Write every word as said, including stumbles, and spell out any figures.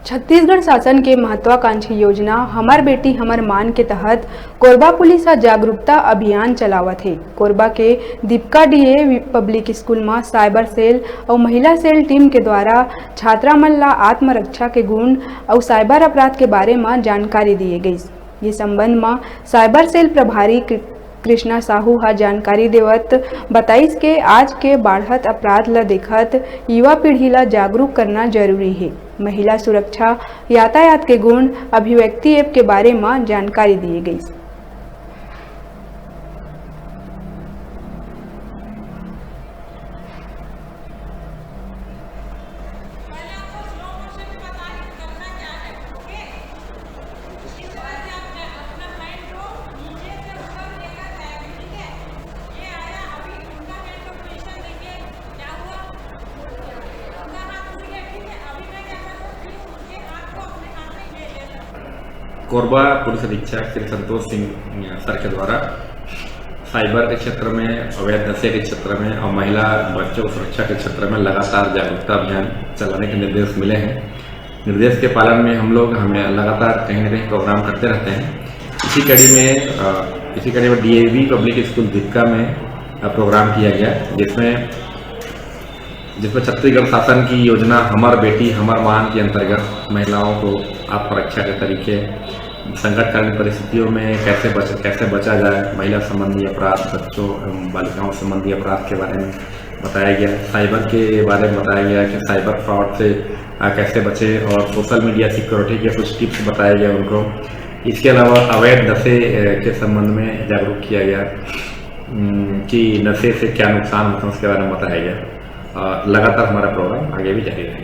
छत्तीसगढ़ शासन के महत्वाकांक्षी योजना हमर बेटी हमर मान के तहत कोरबा पुलिस ह जागरूकता अभियान चलावत हे। कोरबा के दीपका डीए पब्लिक स्कूल म साइबर सेल अउ महिला सेल टीम के द्वारा छात्रा मन ला आत्मरक्षा के गुण अउ साइबर अपराध के बारे म जानकारी दिए गईस। ये संबंध म साइबर सेल प्रभारी कृ-, कृष्णा साहू ह जानकारी देवत बताइस के आज के बाढ़त अपराध ल देखत युवा पीढ़ी ल जागरूक करना जरूरी हे। महिला सुरक्षा, यातायात के गुण, अभिव्यक्ति ऐप के बारे म जानकारी दिए गईस। कोरबा पुलिस अधीक्षक श्री संतोष सिंह सर के द्वारा साइबर के क्षेत्र में, अवैध नशे के क्षेत्र में और महिला बच्चों की सुरक्षा के क्षेत्र में लगातार जागरूकता अभियान चलाने के निर्देश मिले हैं। निर्देश के पालन में हम लोग हमें लगातार कहीं ना कहीं प्रोग्राम करते रहते हैं। इसी कड़ी में अ, इसी कड़ी में डीएवी पब्लिक स्कूल दीपका में अ, प्रोग्राम किया गया, जिसमें जिसमें छत्तीसगढ़ शासन की योजना हमर बेटी हमर मान के अंतर्गत महिलाओं को आत्मरक्षा के तरीके, संकटकालीन परिस्थितियों में कैसे बच कैसे बचा जाए, महिला संबंधी अपराध, बच्चों एवं बालिकाओं संबंधी अपराध के बारे में बताया गया, साइबर के बारे में बताया गया कि साइबर फ्रॉड से आ, कैसे बचें और सोशल मीडिया सिक्योरिटी के कुछ टिप्स बताए गए उनको। इसके अलावा अवैध नशे अ, के संबंध में जागरूक किया गया, उम, कि नशे से क्या नुकसान होता है, उसके बारे में बताया गया। अ, लगातार हमारा प्रोग्राम आगे भी जारी रहेगा।